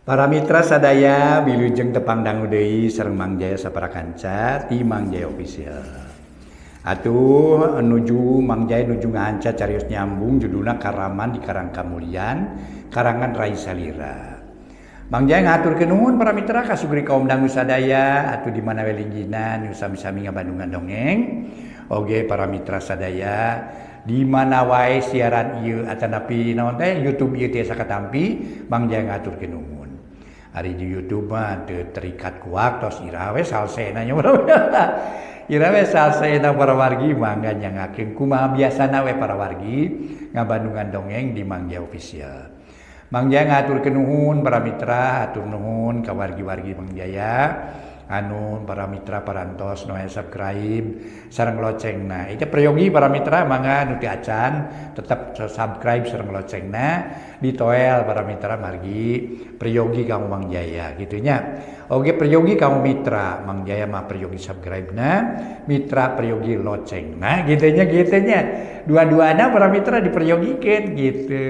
Para mitra sadaya wilujeng tepang dangu deui sareng Mang Jaya saparakanca ti Mang Jaya Official. Atuh nuju Mang Jaya nuju ngahanca carios nyambung judulna Karaman di Karang Kamulyan karangan Rai Salira. Mang Jaya ngahaturkeun nuhun para mitra kasugri kaum dangu sadaya atuh di mana we linggihna nu sami-sami ngabandungan dongeng. Oge para mitra sadaya di mana wae siaran ieu atanapi naon teh YouTube ieu tiasa katampi Mang Jaya ngahaturkeun nuhun. Ari di YouTube mah teu terikat ku waktos iraha we salsena nya iraha we salsena para wargi mangga nyangakeun kumaha biasana we para wargi ngabandungan dongeng di Mang Jaya Official. Mang Jaya ngahaturkeun nuhun para mitra, hatur nuhun ka wargi-wargi Mang Jaya anu para mitra parantos nu aya subscribe sareng locengna. Itu peryogi para mitra mangga nu teu acan tetep subscribe sareng locengna ditoel para mitra margi peryogi kanggo Mang Jaya kitu nya. Oge peryogi kanggo mitra, Mang Jaya mah peryogi subscribe-na, mitra peryogi locengna kitu nya kitu nya. Dua-duana para mitra diperyogikeun gitu.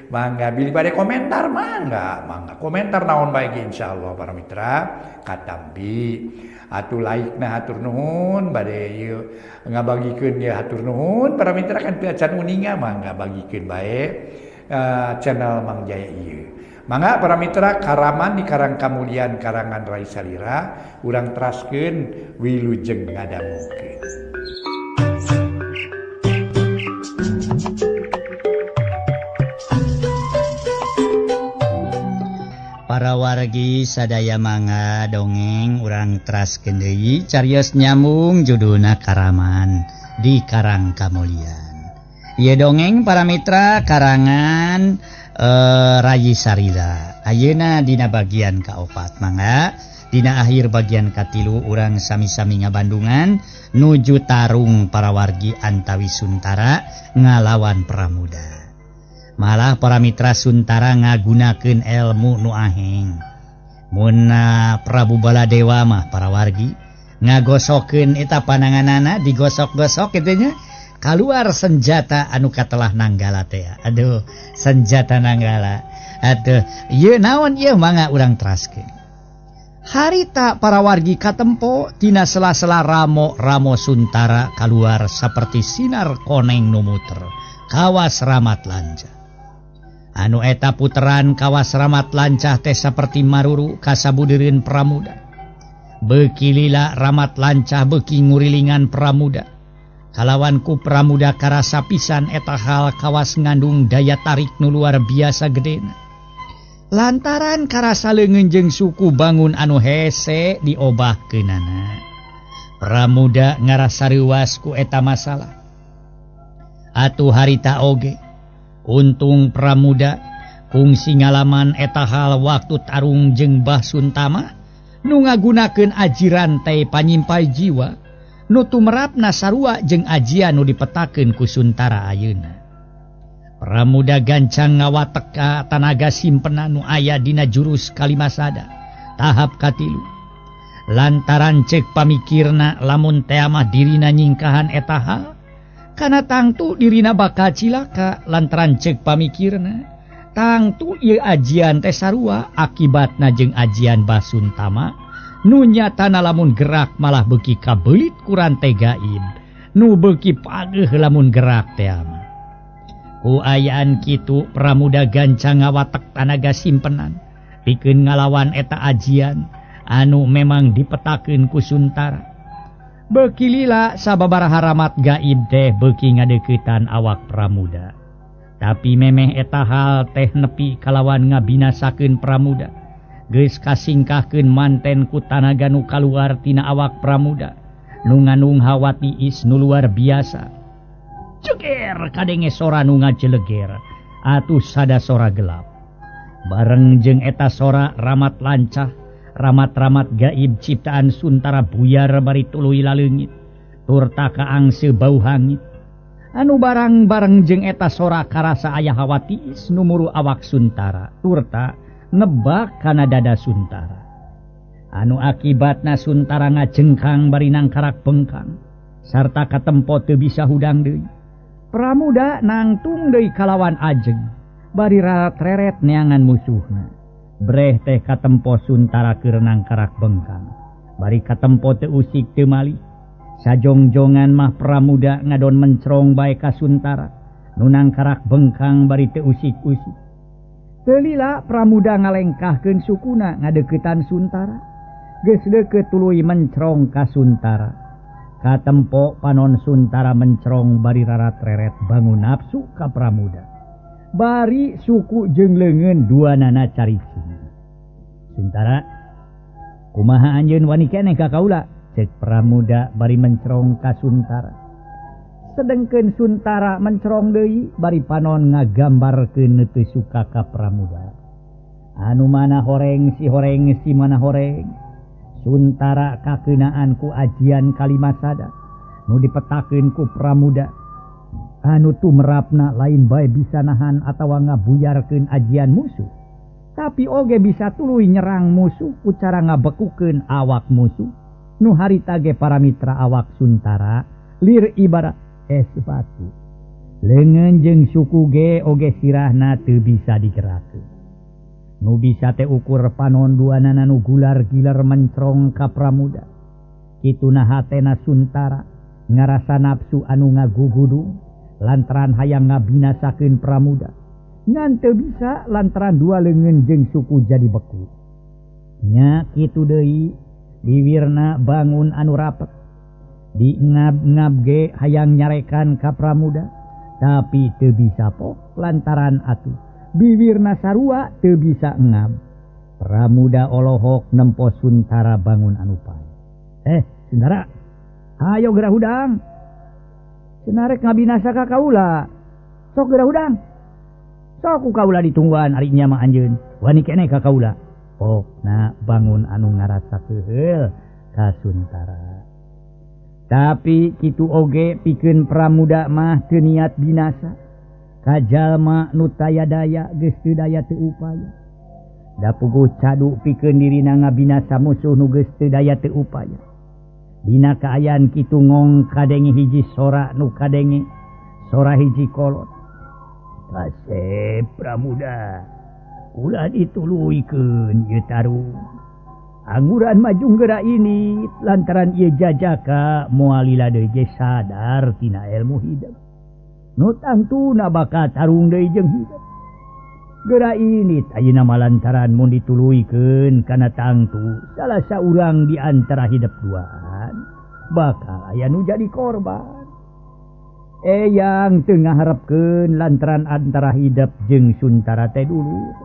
Mangga bilih bade komentar mangga, mangga komentar naon bae ge insyaallah para mitra katampi. Atuh like na hatur nuhun bade ieu ngabagikeun ge hatur nuhun para mitra kan teu acan uninga mangga bagikeun bae channel Mang Jaya ieu. Mangga para mitra Karaman di Karang Kamulyan karangan Rai Salira urang teraskeun wilujeng ngadangukeun. Para wargi sadaya mangga dongeng urang teraskeun deui carios nyambung judulna Karaman di Karang Kamulyan. Ieu dongeng para mitra karangan Rai Sarira. Ayeuna dina bagian kaopat mangga dina akhir bagian katilu urang sami-sami ngabandungan nuju tarung para wargi antawi Suntara ngalawan Pramuda. Malah para mitra Suntara ngagunakeun ilmu nu aheng. Mun Prabu Baladewa mah para wargi ngagosokeun eta pananganana digosok-gosok kitu nya kaluar senjata anu katelah Nanggala teh. Aduh, senjata Nanggala. Aduh, ieu naon ieu mangga urang teraskeun. Harita para wargi katempo tina sela-sela ramo-ramo Suntara kaluar saperti sinar koneng nu muter kawas ramat lancah. Anu eta puteran kawas ramat lancah teh saperti maruru kasabudireun Pramuda. Beuki lila ramat lancah beuki ngurilingan Pramuda. Kalawan ku Pramuda karasa pisan eta hal kawas ngandung daya tarik nu luar biasa gedena. Lantaran karasa leungeun jeung suku bangun anu hese diobahkeunana. Pramuda ngarasa reuas ku eta masalah. Atuh harita oge untung Pramuda kungsi ngalaman eta hal waktu tarung jeung Bah Suntama nu ngagunakeun aji rantai panyimpai jiwa nu tumerapna sarua jeung ajian nu dipetakeun ku Suntara ayeuna. Pramuda gancang ngawatek ka tanaga simpenan nu aya dina jurus Kalimasada tahap katilu. Lantaran cek pamikirna lamun teh mah dirina nyingkahan eta hal kana tangtu dirina bakal cilaka lantaran cek pamikirna tangtu ieu ajian teh sarua akibatna jeung ajian Bah Suntama nu nyatana lamun gerak malah beuki kabeulit ku rantai gaib nu beuki pageuh lamun gerak teh mah. Ku ayaan kitu Pramuda gancang ngawatek tanaga simpenan pikeun ngalawan eta ajian anu memang dipetakeun ku Suntara. Beuki lila sababaraha ramat gaib teh beuki ngadeuketan awak Pramuda. Tapi memeh eta hal teh nepi kalawan ngabinasakeun Pramuda. Geus kasingkahkeun manten ku tanaga nu kaluar tina awak Pramuda nu ngandung hawa tiis nu luar biasa. Ceger kadenge sora nu ngajeleger atuh sada sora gelap. Bareng jeung eta sora ramat lancah ramat-ramat gaib ciptaan Suntara buyar bari tuluy laleungit turta kaangse bau hangit. Anu barang-bareng jeung eta sora karasa aya hawa tiis nu muru awak Suntara turta nebak kana dada Suntara. Anu akibatna Suntara ngajengkang bari nangkarak bengkang sarta katempo teu bisa hudang deui. Pramuda nangtung deui kalawan ajeng bari reret neangan musuhna. Breh teh katempo Suntara keur nangkarak bengkang. Bari katempo teu usik teu malih. Sajongjongan mah Pramuda ngadon mencrong bae ka Suntara. Nu nangkarak bengkang bari teu usik-usik. Teu lila Pramuda ngalengkahkeun sukuna ngadeuketan Suntara. Geus deukeut tuluy mencrong ka Suntara. Katempo panon Suntara mencrong bari rarat-reret bangun nafsu ka Pramuda. Bari suku jeung leungeun duanana caricing. Suntara, kumaha anjeun wani keneh ka kaula? Cek Pramuda bari mencrong ka Suntara. Sedengkeun Suntara mencrong deui bari panon ngagambarkeun teu suka ka Pramuda. Anu mana horeng si mana horeng. Suntara kakeunaan ku ajian Kalimasada nu dipetakeun ku Pramuda. Anu tumerapna lain bae bisa nahan atawa ngabuyarkeun ajian musuh, tapi oge bisa tuluy nyerang musuh ku cara ngabekukeun awak musuh. Nu harita ge para mitra awak Suntara lir ibarat es batu. Leungeun jeung suku ge oge sirahna teu bisa digerakeun. Nu bisa teh ukur panon duanana nu gular-gilar mencrong ka Pramuda. Kituna hatena Suntara ngarasa nafsu anu ngagugudung lantaran hayang ngabinasakeun Pramuda. Ngan teu bisa lantaran dua leungeun jeung suku jadi beku. Nya kitu deui biwirna bangun anu rapet. Di ngab-ngab ge hayang nyarekan ka Pramuda, tapi teu bisa pok lantaran atuh biwirna sarua teu bisa ngab. Pramuda olohok nempo Suntara bangun anu pae. Suntara, ayo geura hudang. Cenarek ngabinasa ka kaula. Sok geura hudang. Sok ku kaula ditungguan ari nya mah anjeun. Wani keneh ka kaula. Pokna bangun anu ngarasa keuheul ka Suntara. Tapi kitu oge pikeun Pramuda mah teu niat binasa. Ka jalma nu taya daya geus teu daya teu upaya. Da puguh cadu pikeun dirina ngabinasa musuh nu geus teu daya teu upaya. Dina kaayaan kitu ngong kadenge hiji sora nu kadenge sora hiji kolot. Kasep Pramuda, ulah dituluykeun ieu tarung. Anguran majung geura ini lantaran ieu jajaka moal lila deui ge sadar tina ilmu hidup. Nu tangtuna bakal tarung deui jeung hidup. Geura ini ayeuna mah lantaran mun dituluykeun kana tangtu salah saurang di antara hidup duaan bakal aya nu jadi korban. Eyang teu ngaharepkeun lantaran antara hidup jeung Suntara teh dulur.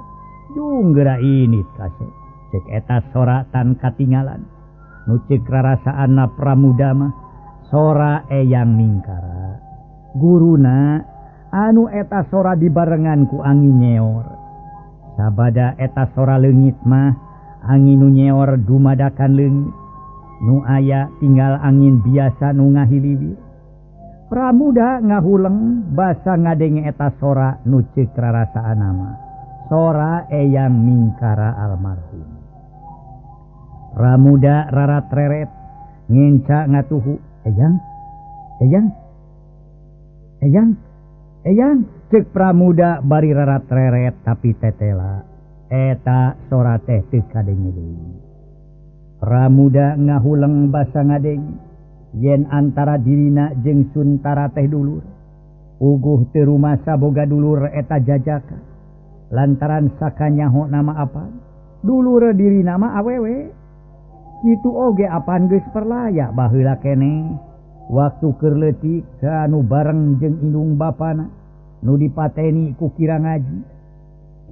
Jung geura ini kasep. Cek eta sora tan katingalan. Nu ceuk rarasaanna Pramuda mah sora Eyang Mingkara. Guruna anu eta sora dibarengan ku angin nyeor. Sabada eta sora leungit mah angin nu nyeor dumadakan leungit. Nu aya tinggal angin biasa nu ngahiliwir. Pramuda ngahuleng basa ngadenge eta sora nu ceuk rarasaanna mah sora Eyang Mingkara almarhum. Pramuda rarat-reret ngenca ngatuhu, "Eyang, Eyang, Eyang, Eyang," cek Pramuda bari rarat-reret tapi tetela. Eta sora teh teu kadenge deui. Pramuda ngahuleng basa ngadenge yen antara dirina jeung Suntara teh dulur. Uguh teu rumasa boga dulur eta jajaka. Lantaran sakanyaho nama apa? Dulur dirina mah awewe. Kitu oge apan geus perlaya baheula keneh. Waktu keur leutik anu bareng jeung indung bapana nu dipateni ku kira ngaji.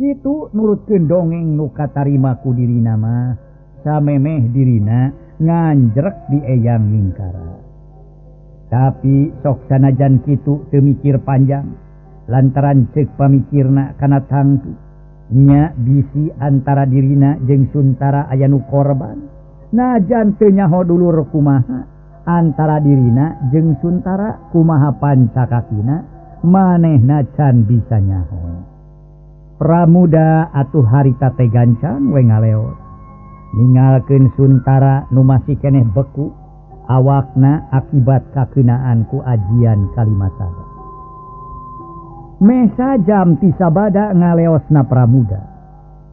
Kitu nurutkeun dongeng nu katarima ku dirina mah samemeh dirina nganjrek di Eyang Mingkara. Tapi sok sanajan kitu teu mikir panjang lantaran ceuk pamikirna kana tangtu nya bisi antara dirina jeung Suntara aya nu korban. Najan teu nyaho dulur kumaha antara dirina jeung Suntara kumaha pancakakina manehna can bisa nyaho. Pramuda atuh harita teh gancang we ngaleot. Ningalkeun Suntara nu masih keneh beku awakna akibat kakeunaan ku ajian Kalimasada. Mesa jam ti sabada ngaleosna Pramuda.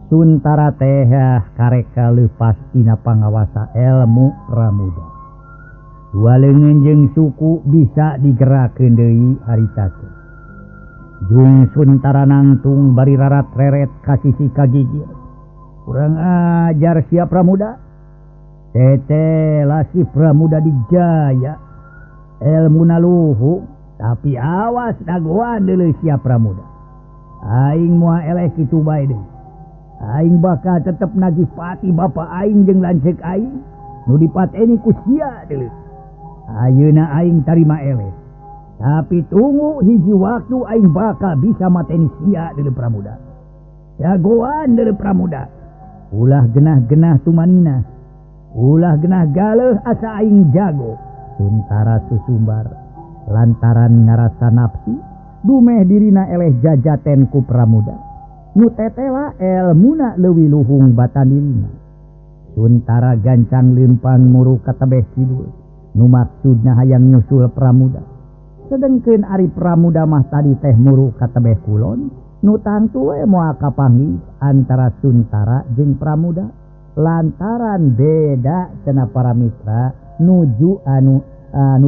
Suntara teh kareka leupas tina pangawasa elmu Pramuda. Dua leungeun jeung suku bisa digerakkeun deui harita teh. Jung Suntara nangtung bari rarat reret ka sisi kagigir. Kurang ajar sia Pramuda. Teteh si Pramuda dijaya. Elmuna luhung tapi awas dagoan deuleu sia Pramuda. Aing moal eleh kitu bae deui. Aing bakal tetep nagih pati bapa aing jeung lanceuk aing nu dipateni ku sia deuleu. Ayeuna aing tarima eleh. Tapi tunggu hiji waktu aing bakal bisa mateni sia deuleu Pramuda. Jagoan deuleu Pramuda. Ulah genah-genah tumanina. Ulah genah galeuh asa aing jago. Suntara susumbar lantaran ngarasa nafsu dumeh dirina eleh jajaten ku Pramuda. Nu tetela elmuna leuwih luhung batan dirina. Suntara gancang lempang muru ka tebeh kidul. Nu maksudna hayang nyusul Pramuda. Sedengkeun ari Pramuda mah tadi teh muru ka tebeh kulon, nu tangtu we moal kapanggih antara Suntara jeung Pramuda lantaran beda cenah para mitra nuju anu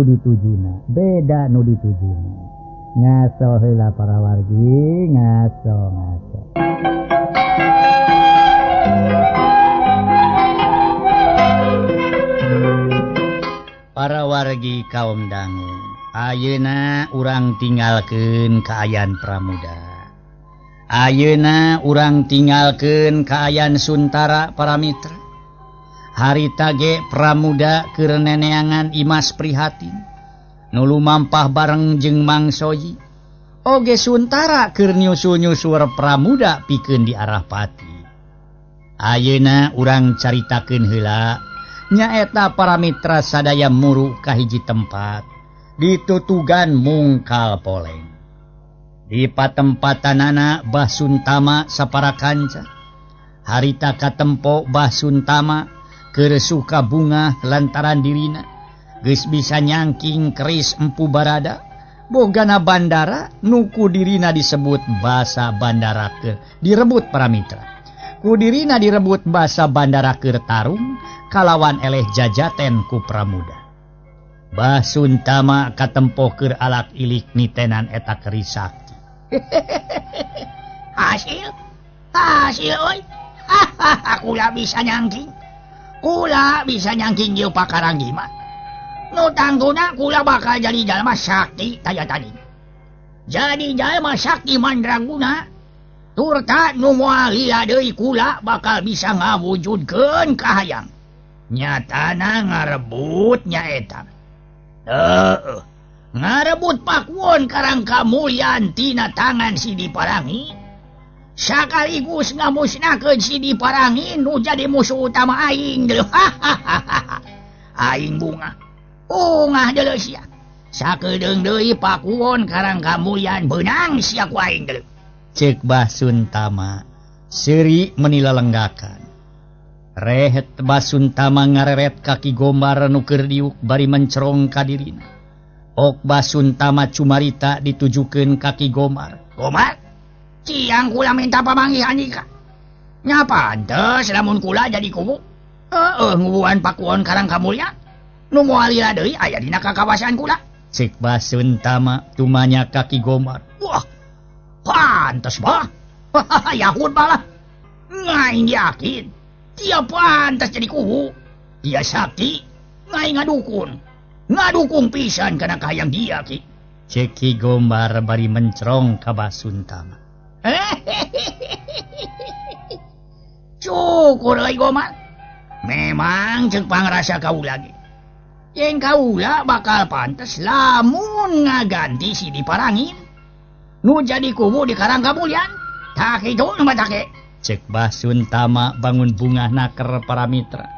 ditujuna. Beda nu ditujuna. Ngaso heula para wargi, ngaso ngaso. Para wargi kaum dangu, ayeuna urang tinggalkeun kaayaan Pramuda. Ayeuna urang tinggalkeun kaayaan Suntara para mitra. Harita ge Pramuda keur neneangan Imas Prihatin. Nu lumampah bareng jeung Mang Soji. Oge Suntara keur nyusul-nyusul Pramuda pikeun di arah pati. Ayeuna urang caritakeun heula nyaeta para mitra sadaya muru ka hiji tempat ditutugan mungkal poleng. Di patempatanana Bah Suntama sapara kanca. Harita katempo Bah Suntama keur suka bungah lantaran dirina geus bisa nyangking keris Empu Barada bogana bandara nu ku dirina disebut basa bandara keur direbut para mitra. Ku dirina direbut basa bandara keur tarung kalawan eleh jajaten ku Pramuda. Bah Suntama katempo keur alak ilik nitenan eta keris sakti. Hasil hasil oi. Kula bisa nyangking. Kula bisa nyangking ieu pakarang mah. Nu tangguna kula bakal jadi jalma sakti taya tadi. Jadi jalma sakti mandraguna turta nu moal lila deui kula bakal bisa ngawujudkeun kahayang. Nyatana ngarebut nyaeta. Heeh. Ngarebut Pakuwon Karang Kamulyan tina tangan si Diparangi. Sakaligus ngamusnahkeun si Diparangi nu jadi musuh utama aing deuleu. Aing bungah. Ungah deuleu sia. Sakedeung deui Pakuwon Karang Kamulyan beunang sia ku aing deuleu. Ceuk Bah Suntama seuri meni lalenggakan. Rehet Bah Suntama ngareret kaki Gomar nu keur diuk bari mencerong ka dirina. Ok Bah Suntama cumarita ditujukeun ka Ki Gomar. Gomar, ciang kula minta pamanggih andika. Nya pantes lamun kula jadi kubu. Heeh, ngubuhan Pakuwon Karang Kamulyan. Nu moal lila deui aya dina kakawasan kula. Ceuk Bah Suntama tumanya ka Ki Gomar. Wah, pantes bah. Yahud balah. Ngaing yakin. Dia pantas jadi kubu. Dia sakti, ngaing ngadukun. Ngadukung pisan kana kahayang dia ki. Ceuk Ki Gomar bari mencerong ka Bah Suntama. Cukur euy Gomar. Memang ceuk pangrasa kaula ge. Yen kaula bakal pantes lamun ngaganti si Diparangin. Nu jadi kubu di Karang Kamulyan. Tak kitu nu make. Ceuk Bah Suntama bangun bungah naker para mitra.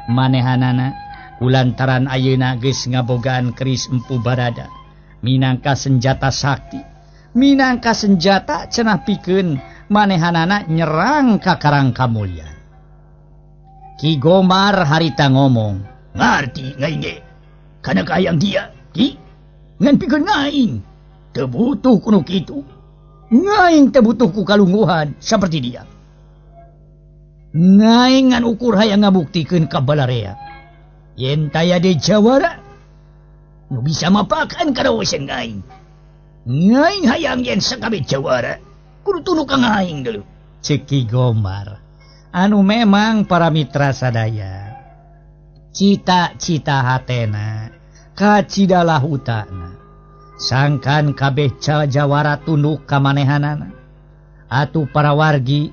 Manehanana kulantaran ayeuna geus ngabogaan keris Empu Barada minangka senjata sakti. Minangka senjata cenah pikeun manehanana nyerang ka Karang Kamulyan. Ki Gomar harita ngomong, ngarti ngaing ge kana kahayang dia ki ngan pikeun ngaing teu butuh kuno kitu. Ngaing teu butuh ku kalungguhan saperti dia. Ngaing ngan ukur hayang ngabuktikeun ka balarea. Yen taya di jawara nu bisa mapakan karaosen aing. Ngaing hayang yen sakabeh jawara kudu tunduk ka ngaing deuleu. Ceuk Ki Gomar. Anu memang para mitra sadaya cita-cita hatena kacidalah hutana sangkan kabeh jawara tunduk ka manehanana. Atuh para wargi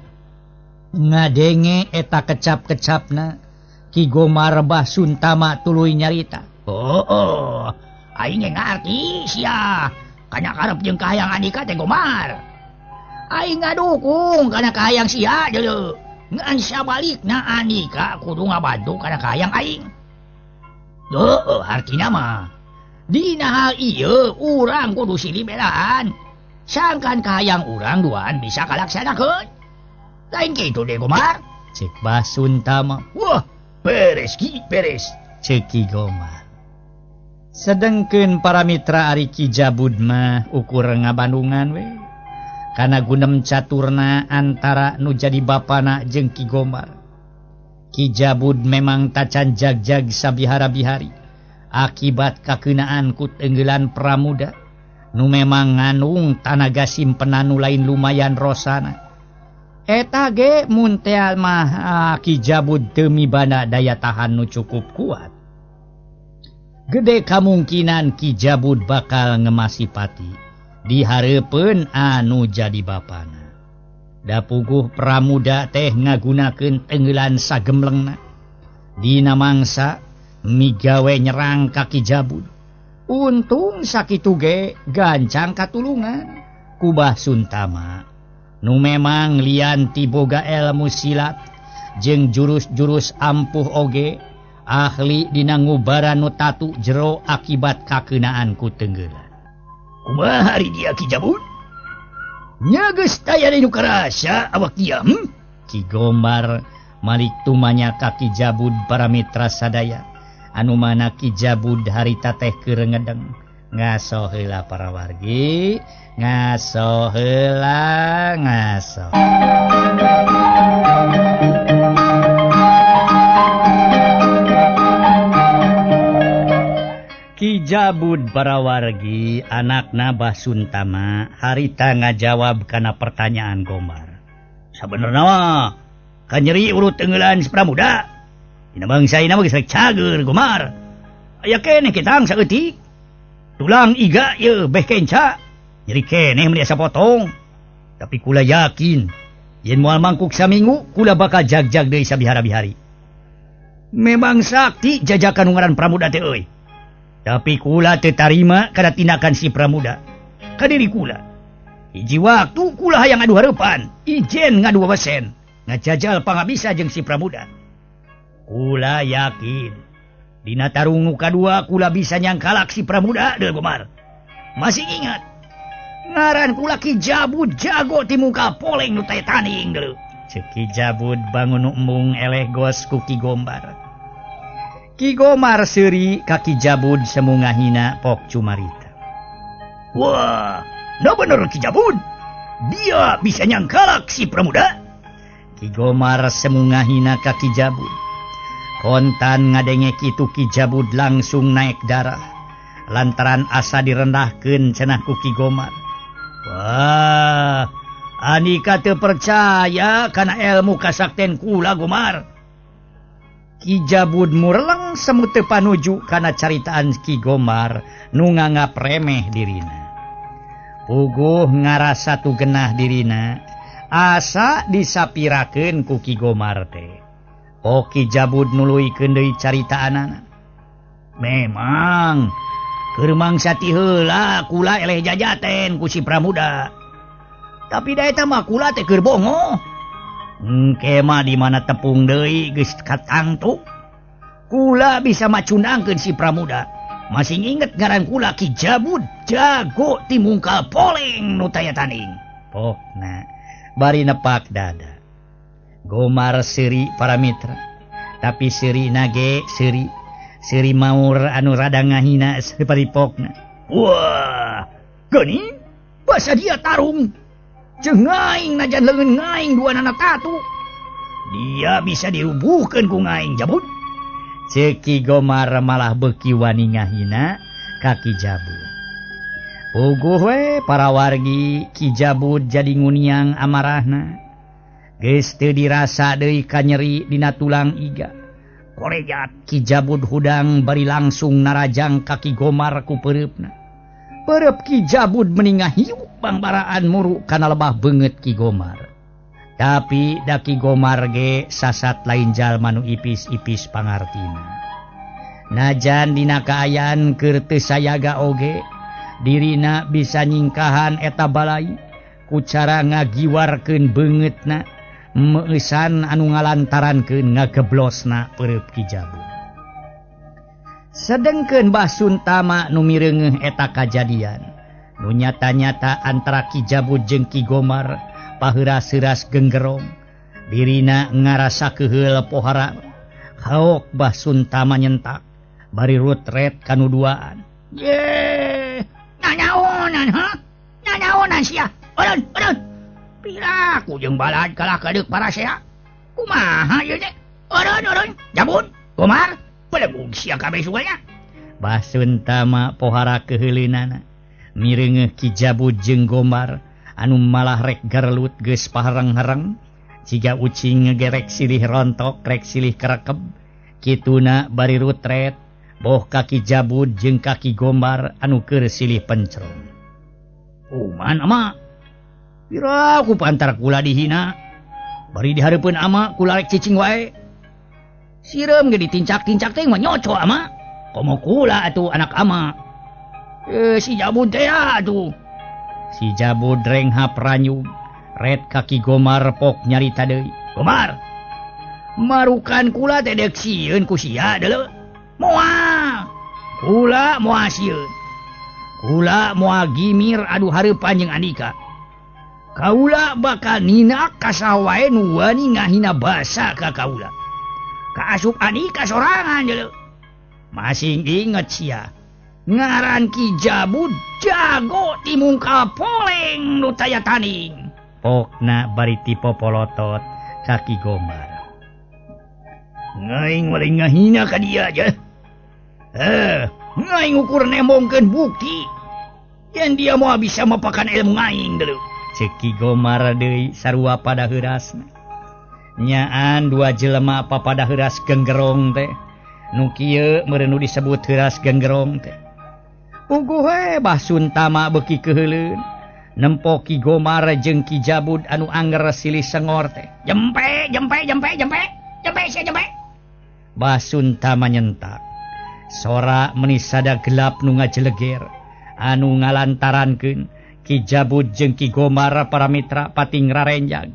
ngadenge eta kecap-kecapna Ki Gomar Bah Suntama tuluy nyarita. Oh, aing ngarti sia kana karep jeung kahayang Andika teh Gomar. Aing ngadukung kana kahayang sia deuleu. Ngan sabalikna Andika kudu ngabantu kana kahayang aing. Heueuh, artina mah dina hal ieu urang kudu silih belaan. Sangkan kahayang urang duaan bisa kalaksanakeun. Lain kitu deh Gomar. Cek Bah Suntama. Wah, beres Ki, beres. Cek Ki Gomar. Sedengkeun para mitra ari Ki Jabud mah ukur ngabandungan we. Kana gunem caturna antara nu jadi bapana jeung Ki Gomar. Ki Jabud memang tacan jag-jag sabihara-bihari akibat kakeunaan ku tenggelan Pramuda nu memang nganung tanaga simpenan nu lain lumayan rosana. Eta ge mun teh mah Ki Jabud teu mibana daya tahan nu cukup kuat. Gede kamungkinan Ki Jabud bakal ngemasi pati dihareupeun anu jadi bapana. Da puguh Pramuda teh ngagunakeun tenggelan sagemlengna. Dina mangsa migawe nyerang ka Ki Jabud. Untung sakitu ge gancang katulungan ku Bah Suntama. Nu memang lian ti boga elmu silat jeung jurus-jurus ampuh oge ahli dina ngubaran nu tatu jero akibat kakeunaan ku tenggelan. Kumaha ari dia Ki Jabud? Nya geus taya nu karasa awak dia. Ki Gomar malik tumanya ka Ki Jabud para mitra sadaya. Anu mana Ki Jabud harita teh keur ngedeng. Ngaso heula para wargi, ngaso heula ngaso. Ki Jabud para wargi anakna Bah Suntama harita ngajawab kana pertanyaan Gomar. Sabenerna mah kanyeri urut tenggelan si Pramuda. Dina bangsa ina mah geus rek cager Gomar. Aya keneh kitang saeutik. Tulang iga ye beh kenca. Nyeri keneh mun asa potong. Tapi kula yakin yen moal mangkuk saminggu kula bakal jag-jag deui sabihara-bihari. Memang sakti jajakan ngaran Pramuda teh euy. Tapi kula teu tarima kana tindakan si Pramuda. Ka diri kula. Hiji waktu kula hayang ngadu hareupan, ijen ngadu wawesen, ngajajal pangabisa jeung si Pramuda. Kula yakin dina tarung nu kadua kula bisa nyangkalak si Pramuda deul Gomar. Masih ingat ngaran kula Ki Jabud jago ti muka poleng nu taya tanding deuleu. Ceuk Ki Jabud bangun embung eleh gos ku Ki Gomar. Ki Gomar seuri ka Ki Jabud semu ngahina pok cumarita. Wah, nah bener Ki Jabud. Dia bisa nyangkalak si Pramuda. Ki Gomar semu ngahina ka Ki Jabud. Kontan ngadenge kitu Ki Jabud langsung naik darah. Lantaran asa direndahkeun cenah ku Ki Gomar. Wah, Andika teu percaya kana ilmu kasakten kula Gomar. Ki Jabud mureleng semu teu panuju kana caritaan Ki Gomar nu nganggap remeh dirina. Puguh ngarasa tu genah dirina asa disapirakeun ku Ki Gomar teh. Oh Ki Jabud nuluykeun deui caritaanana. Memang keur mangsa ti heula kula eleh jajaten ku si Pramuda. Tapi da eta mah kula teh keur bongo. Engke mah di mana tepung deui geus katangtu. Kula bisa macundangkeun si Pramuda. Masih inget ngaran kula Ki Jabud jago ti mungkal poleng nu taya tanding. Pokna bari nepak dada. Gomar seuri para mitra. Tapi seuri nage seuri seuri maur anu rada ngahina saparipokna. Wah, geuning basa dia tarung. Jeung ngaing najan leungeun ngaing dua nana tatu. Dia bisa dirubuhkeun ku aing Jabud. Ceuk Ki Gomar malah beuki wani ngahina ka Ki Jabud. Puguh we para wargi Ki Jabud jadi nguniang amarahna. Geus teu dirasa deui kanyeri dina tulang iga. Korejat Ki Jabud hudang bari langsung narajang ka Ki Gomar ku peureupna. Peureub Ki Jabud meni ngahiuk bangbaraan muru kana lebah beungeut Ki Gomar. Tapi da Ki Gomar ge sasat lain jalma nu ipis-ipis pangartina. Najan dina kaayaan keur teu sayaga oge, dirina bisa nyingkahan eta balai ku cara ngagiwarkeun beungeutna meueusan anu ngalantarankeun ngageblosna peureub Ki Jabud. Sedengkeun Bah Suntama nu mireungeuh eta kajadian, nu nyata-nyata antara Ki Jabud jeung Ki Gomar paheuras-heuras genggerong, dirina ngarasa keuheul pohara. Haok Bah Suntama nyentak bari rutret kanu duaan. Ye, nanaonan ha? Nanaonan sia? Eureun, eureun. Piraku jeung balad kalah kadeuk parasea. Kumaha ieu teh? Eureun, eureun. Jabud, Gomar, belegug sia kabeh sugalnya. Bah Suntama pohara keuheuleunana mireungeuh Ki Jabud jeung Gomar anu malah rek garlut geus pahareng-hareng jiga ucing ngegerek silih rontok rek silih kerekeb kituna bari rutret boh ka Ki Jabud jeung ka Ki Gomar anu keur silih pencrong. Kuman ama, pira ku pantar kula dihina bari dihareupeun ama kula rek cicing wae. Sireum ge ditincak-tincak teh mah nyoco ama. Komo kula atuh anak ama. Si Jabud teh atuh. Si Jabud renghap ranyug ret ka Ki Gomar pok nyarita deui. Gomar, marukan kula teh deuk sieun ku sia deuleu. Moal. Kula moal sieun. Kula moal gimir adu hareupan jeung andika. Kaula bakal ninak ka saha wae nu wani ngahina basa ka kaula. Kaasup andika sorangan deuleu. Masing inget sia. Ngaran Ki Jabud jago timungkal poleng nu taya taning. Pokna bari tipopolotot ka Ki Gomar. Ngaing wali ngahina ka dia aja. Ngaing ukur nembongkeun bukti. Yen dia moal bisa mapakan ilmu ngaing deuleu. Ceuk Ki Gomar deui sarua pada heurasna. Nyaan dua jelema papada heuras genggerong teh. Nu kieu meureun nu disebut heuras genggerong teh. Puguh we Bah Suntama beuki keuheuleun nempo Ki Gomar jeung Ki Jabud anu anger silih sengor teh. Jempe, jempe, jempe, jempe. Jempe sia jempe. Bah Suntama nyentak. Sora meni sada gelap nu ngajeleger anu ngalantarankeun Ki Jabud jeung Ki Gomar para mitra pating rarenjag.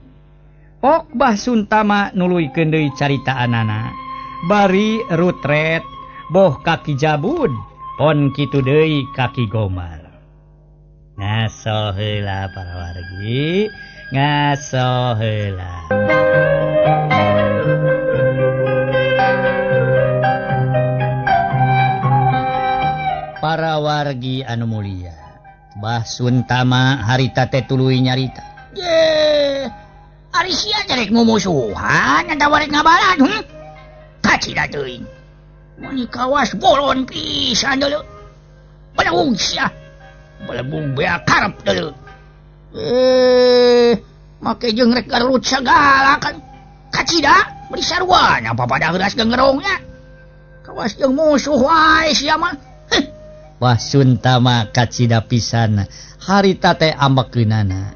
Pok Bah Suntama nuluykeun deui caritaanana. Bari rutret boh ka Ki Jabud pon kitu deui ka Ki Gomar. Ngaso heula para wargi, ngaso heula. Para wargi anu mulia, Bah Suntama harita teh tuluy nyarita. Ye, ari sia rek mumusuhan atawa rek ngabalad? Kacida teuing. Mani kawas bolon pisan deuleu. Belegung sia. Belegung bea karep deuleu. Make jeung rek garut sagala kan. Kacida bari sarua papada heuras gengerongnya. Kawas jeung musuh wae sia mah. Bah Suntama kacida pisan harita teh ambekeunana.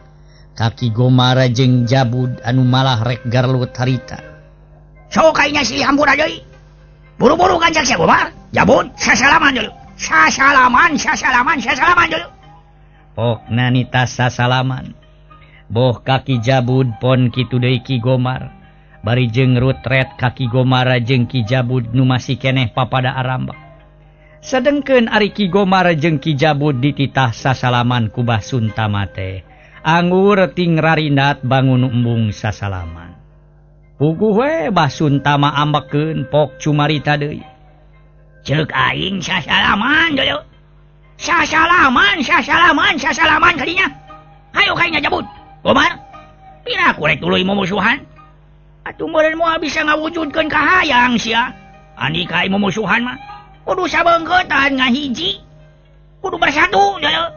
Ka Ki Gomar jeung Jabud anu malah rek garlut harita. Sok aing silih hampura deui. Buru-buru kancak sia Gomar. Jabud sasalaman deuleu. Sasalaman, sasalaman, sasalaman deuleu. Pokna nita sasalaman. Boh ka Ki Jabud pon kitu deui Ki Gomar. Bari jeung rutret ka Ki Gomar jeung Ki Jabud nu masih keneh papada arambek. Sedengkeun ari Ki Gomar jeung Ki Jabud dititah sasalaman ku Bah Suntama teh. Anggur ting rarindat bangun embung sasalaman. Puguh we Bah Suntama ambekeun pok cumarita deui. Ceuk aing sasalaman deuleu. Sasalaman, sasalaman, sasalaman kadinya. Hayo kainya Jabud. Gomar, pira ku rek tuluy mumusuhan? Atuh meureun moal bisa ngawujudkeun kahayang sia. Andika mumusuhan mah kudu sabeungkeutan ngahiji. Kudu bersatu ya.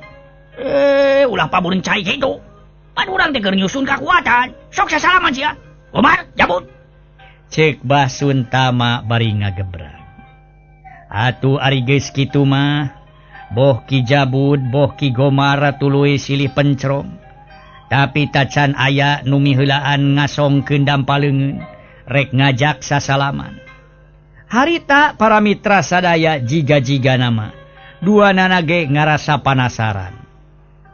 Ulah pabureun cai kitu. Pan urang teh keur nyusun kakuatan. Sok sasalaman sia. Gomar, Jabud. Cek Bah Suntama bari ngagebrag. Atuh ari geus kitu mah boh Ki Jabud boh Ki Gomar tuluy silih pencrong. Tapi tacan aya nu miheulaan ngasongkeun dampaleungeun rek ngajak sasalaman. Harita para mitra sadaya jiga-jiga nama. Dua nana ge ngarasa panasaran.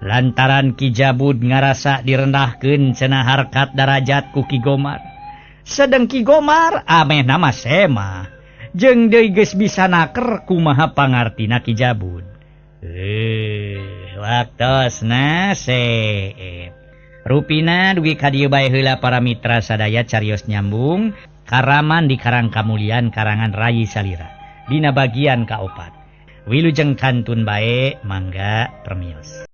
Lantaran Ki Jabud ngarasa direndahkeun cenah harkat darajat ku Ki Gomar. Sedeng Ki Gomar ameh nama sema. Jeung deui geus bisa naker kumaha pangartina Ki Jabud. Waktosna seep. Rupina dugi ka dieu bae heula para mitra sadaya carios nyambung Karaman di Karang Kamulian karangan Rayi Salira. Dina bagian kaopat. Wilujeng kantun bae mangga permios.